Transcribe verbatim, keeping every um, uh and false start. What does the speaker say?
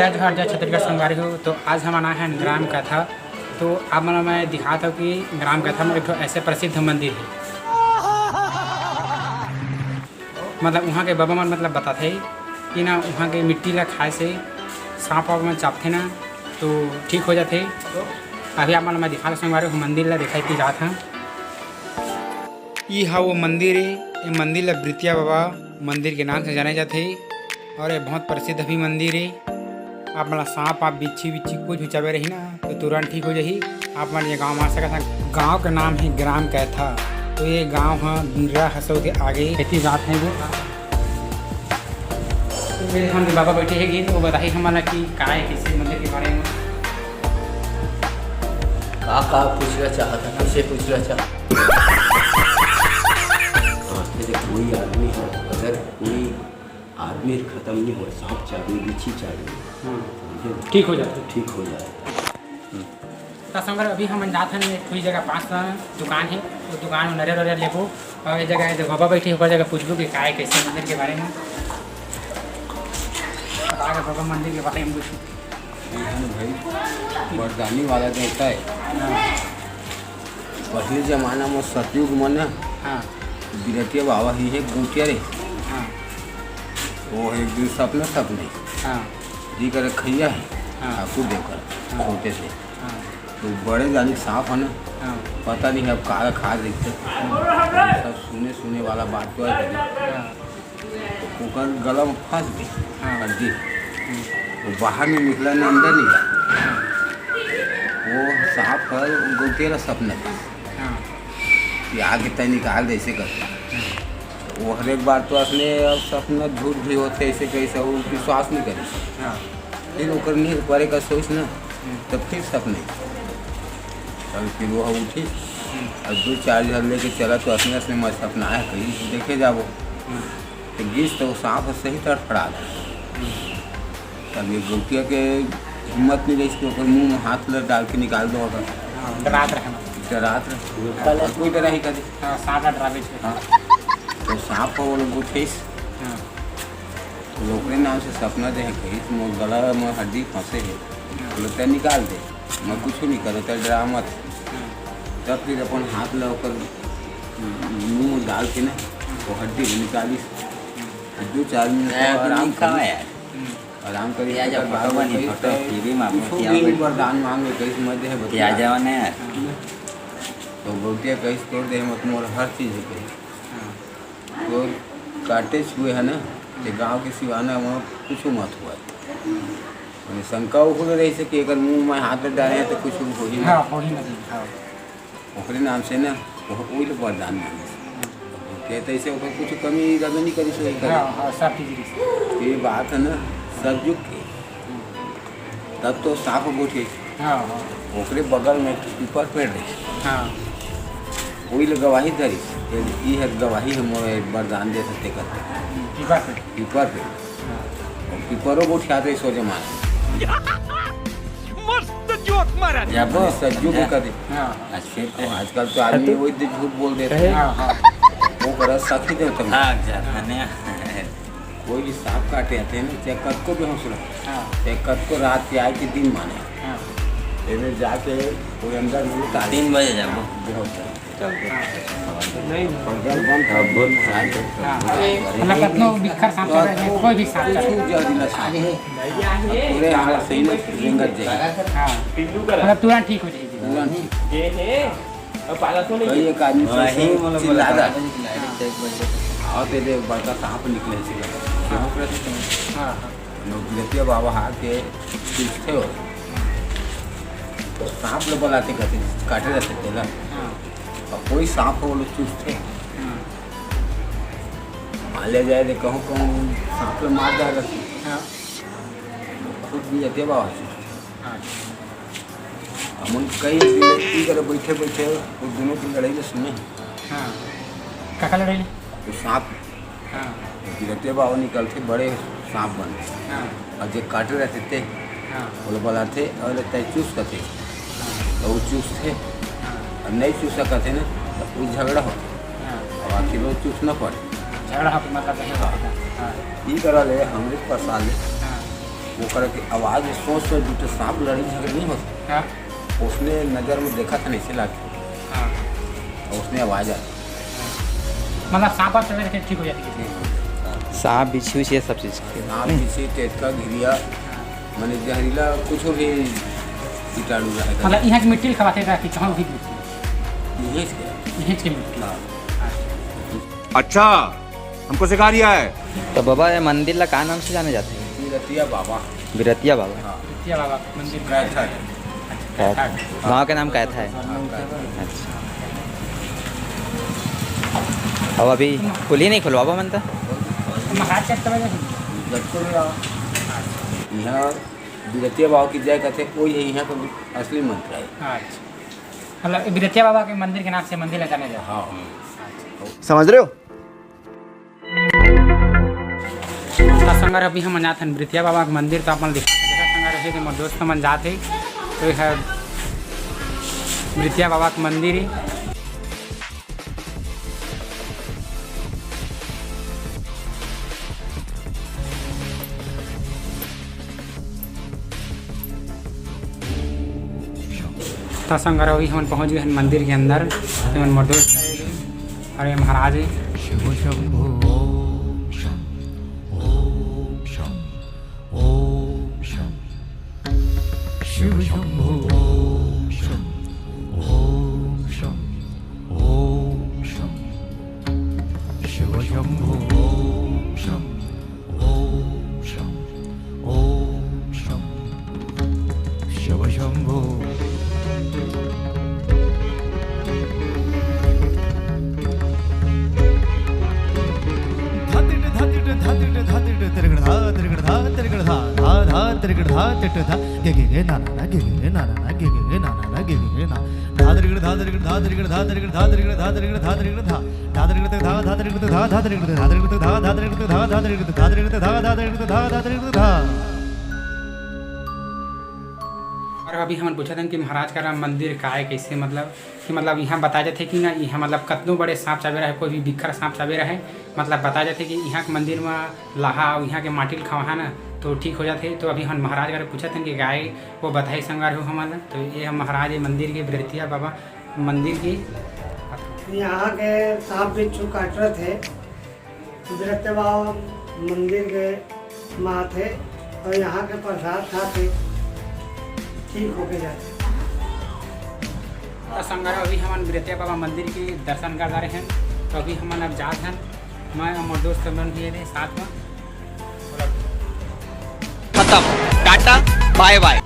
जय जोहार, जय छत्तीसगढ़ संगवारी हो। तो आज हमन आए हन ग्राम कैथा। तो आप मन ल मैं दिखात हव कि ग्राम कैथा में एक ठो ऐसे प्रसिद्ध मंदिर हे, मतलब उहाँ के बाबा मन मतलब बताथे कि ना उहाँ के मिट्टी ला खाए से सांप वाप मन चाबथे ना, तो ठीक हो जाथे। अभी आप मन ल मैं दिखात हव संगवारी हो, मंदिर ला दिखाई के जात हन। ई हा वो मंदिर ए, ए मंदिर ला बिरतिया बाबा मंदिर के नाम से जाने जाथे और ये बहुत प्रसिद्ध भी मंदिर ए। आप मन ला सांप आप बिच्छी बिच्छी कुछ भी चाबे रही ना तो तुरंत ठीक हो जाही। आप मन ये गांव में आ सकत हव। गांव के नाम है ग्राम कैथा। तो ये गांव ह बिर्रा हसो के आगे खेती जात है वो। तो मेरे सामने बाबा बैठे हैं, वो बताही हमन ला कि का है, कैसे मंदिर के बारे में। का का पूछना चाहता, कैसे पूछना चाहता? समझते थे कोई आदमी हो, अगर कोई आदमी खत्म नहीं हो, सांप चाबी, बिच्छी चाबी, हाँ। समझे? ठीक हो जाता। ठीक हो जाता। त संगवारी, अभी हमन जात हन एक ठो जगह पास में दुकान है, तो दुकान में नरियर वरियर लेबो। और ये जगह, ये जगह बाबा बैठे, ओकर जगह पूछबो कि का है, कैसे मंदिर के बारे में। बता के बाबा मंदिर के बारे में कुछ। ये है ना भाई, वरदानी वाला देवता है। हाँ। पहले जमाना में सतयुग में ना, हाँ। बिरतिया बाबा ही है गोटिया रे। हाँ। वो एक दिन सपना सपने। हाँ। जी करे खैया है, हाँ। ठाकुर देव कर, हाँ। छोटे से। हाँ। तो बड़े जानी सांप है ना, हाँ। पता नहीं अब काला खा देखते। सब सुने सुने वाला बात तो है कभी। हाँ। ओकर गला में फंस गई हाँ। हड्डी। हम्म। वो बाहर नहीं निकला, ना अंदर नहीं गया। हाँ। वो सांप है, गोटिया ला सपना था हाँ। कि आगे तय निकाल दे, ऐसे करके। हाँ। तो वो हर एक बार तो असने अब सपना झूठ भी होते, ऐसे कैसे वो विश्वास नहीं करे। हाँ। फिर ओकर नींद पड़े का सोच ना, हम्म। तो फिर सपने। तब फिर वो उठी हम्म। और दो चार झन लेके चला, तो असने असने मैं सपना है, कहीं देखे जाबो। हम्म। तो गिस तो वो सांप सही तड़फड़ा था। हम्म। तब ये गोटिया के हिम्मत नहीं रही कि ओकर मुंह में हाथ ल डाल के निकाल दो अगर। हाँ, डरात रहे ना। डरात रहे। पहले कोई डरा ही कभी। हाँ, सांप ला डरावे छे। हाँ। तो सांप को वो लोग उठेस। हाँ। तो ओकरे नाम से सपना दे है कहिस, मोर गला में हड्डी फंसे है। हाँ। बोले, "तै निकाल दे, मैं कुछ नहीं करो, तै डरा मत।" हाँ। तब फिर अपन हाथ ला ओकर मुंह में डाल के ना, वो हड्डी भी निकालिस। दो चार मिनट ए, तो अभी आराम नहीं खावा करिस। यार। हम्म। आराम करिस, ये आज ओकर बाद फोटो में बनी, कहिस, फोटो "तै टीवी में कुछ आपने भी किया वरदान मांग ले, कहिस, मैं दे है, बता।" जाओ ना यार। तो गोटिया कहिस, "तोर देह में मोर हर चीज है," कहिस। हाँ। तो काटे छुए है ना, तो गाँव के सिवाना वहाँ कुछ मत हुआ। मैंने शंका उखड़ रही से कि अगर मुंह में हाथ डाले हैं तो कुछ हो ही ना। हाँ, हो ही ना, हाँ। ओकरे नाम से ना, वो कोई लोग वरदान मांगे। कहते ऐसे ओकर कुछ कमी रबे नहीं करी, सही करे। हाँ, हाँ, सब चीज रही। ये बात है ना, सतयुग के। तब तो सांप गोठे। हाँ, हाँ। ओकरे बगल में पीपर पेड़ रही। हाँ। वही ले गवाही धरी। ये, ये है गवाही, हम वरदान दे सकते करते। पीपर पेड़। पीपर पेड़। हाँ। और पीपरो गोठियात रही सोझे मार। मस्त जोक मारा। जाबो। सज्जू के कदे। हाँ। आज फिर तो आजकल तो आदमी वही दे झूठ बोल देते हैं। हाँ, हाँ। वो करा साथी देवता में। हाँ, जाता ने। कोई भी सांप काटे आते हैं ना, चाहे कद को बेहोश रहे, हाँ। चाहे कद को रात के आए के दिन माने। हाँ। एमे जाके कोई अंदर मुंह डाल तीन बजे जाबो। बेहोश रहे। चल दे। हाँ। नहीं। पर जब बंद कर, बहुत शांत है। हाँ। मतलब कतनो बिखर सांप चल रहा है, कोई भी सांप चल रहा है। कुछ जहरीला सांप। पूरे हमारे सही में रेंगत जाए। हाँ। मतलब तुरंत ठीक हो जाएगी। तुरंत ठीक। कई एक आदमी से वही मोला चिल्ला बोला रहा। था। हाँ, ते दे बड़का सांप निकले से। हाँ। हाँ, हाँ। लोग बिरतिया बाबा हा के पूछते हो। तो सांप लोग बुलाते कहते, काटे रहते थे ना। हाँ। और कोई सांप हो, वो लोग चूसते हैं। हाँ। मान लिया जाए तो कहूँ, कहूँ सांप लोग मार जा रहे थे। हाँ। खुद भी अते बाबा चूसते। हाँ। हमन कई दिन इधर बैठे बैठे वो दोनों की लड़ाई में सुने। हाँ। काका लड़ाई? तो सांप हाँ। गिरते बाबा निकलते बड़े सांप बन। हाँ। और जे काटे रहते थे, हाँ। बोले बुलाते, "अरे तय चूस करते।" हाँ। तो वो चूस थे। हाँ। और नहीं चूस सकते ना, तो वो झगड़ा हो। हाँ। और आखिर वो चूस न पड़े। झगड़ा हो तो मतलब है। हाँ। हाँ। ई करा ले, हमरे पास आ ले। हाँ। ओकर के आवाज में सोच सोच दू ठो सांप लड़ई झगड़ई नहीं होत। हाँ। उसने नजर में देखा था, नहीं से लाके। हाँ। और उसने आवाज आ। मतलब सांप वाप चले के ठीक हो जाती है। सांप बिच्छू ये सब चीज के। सांप बिच्छू, टेटका, घिरिया, माने जहरीला कुछ भी कीटाणु रहे। मतलब यहाँ के मिट्टी खवाते रहती, कहाँ भी मिट्टी। यहीं से। यहीं के मिट्टी। हाँ। अच्छा, हमको सिखा रिया है। तो बाबा, ये मंदिर ला का नाम से जाने जाथे? बिरतिया बाबा। बिरतिया बाबा। हाँ। बिरतिया बाबा मंदिर। कैथर। कैथर। गाँव के नाम कैथा है। हाँ, कैथर। अच्छा। अब अभी खुली नहीं, खुलवाबा मन त? महाराज के तबे से। जब को भी आओ। यहाँ बिरतिया बाबा की जय कहते, वही है यहाँ का असली मंत्र है। अच्छा। मतलब बिरतिया बाबा के मंदिर के नाम से मंदिर ला जाने जाथे। हाँ। समझ रहे हो? त संगवारी हो, अभी हमन जात हन बिरतिया बाबा के मंदिर, त अपन दिखा, देखा संगवारी हो, ये मोर दोस्त मन जात हे, तो ये है बिरतिया बाबा के मंदिर हे। त संगवारी हो, अभी हमन पहुंच गए हन मंदिर के अंदर। ये मन मोर दोस्त हे, अउ ये महाराज हे। शिव शंभो ओम शं, ओम शं, ओम शं। शिव शंभो ओम शं, ओम शं, ओम शं। शिव शंभो ओम शं, ओम शं, ओम शं। शिव शंभो। धातिट धातिट धातिट धातिट तिरगड़ धा तिरगड़ धा तिरगड़ धा धा धा तिरगड़ धा तिट धा। गे गे गे ना ना ना गे गे गे ना ना ना गे गे गे ना ना ना गे गे गे ना। धा तिरगड़ धा तिरगड़ धा तिरगड़ धा तिरगड़ धा तिरगड़ धा तिरगड़ धा तिरगड़ धा। और अभी हमन पूछत हन कि महाराज करा मंदिर का है, कैसे, मतलब कि, मतलब, यहाँ बताया जाथे कि ना, यहाँ, मतलब, कतनो बड़े सांप चाबे रहे, कोई भी बिक्खर सांप चाबे रहे, मतलब, बताया जाथे कि यहाँ के मंदिर में लाहा अउ यहाँ के माटी ल खवाहा ना, तो ठीक हो जाथे। तो अभी हमन महाराज करा पूछत हन कि गाय वो बताही संगवारी हो हमन ला। तो ये हम महाराज, ये मंदिर के, बिरतिया बाबा मंदिर के। यहाँ के सांप बिच्छू काटत हे, बिरतिया बाबा मंदिर के माथे अउ यहाँ के प्रसाद खाथे, ठीक होके जाथे। तो संगवारी हो, अभी हमन बिरतिया बाबा मंदिर के दर्शन कर डारे हन, तो अभी हमन अब जात हन, मैं अउ मोर दोस्त मन भी हे साथ में। खत्म, टाटा, बाय बाय।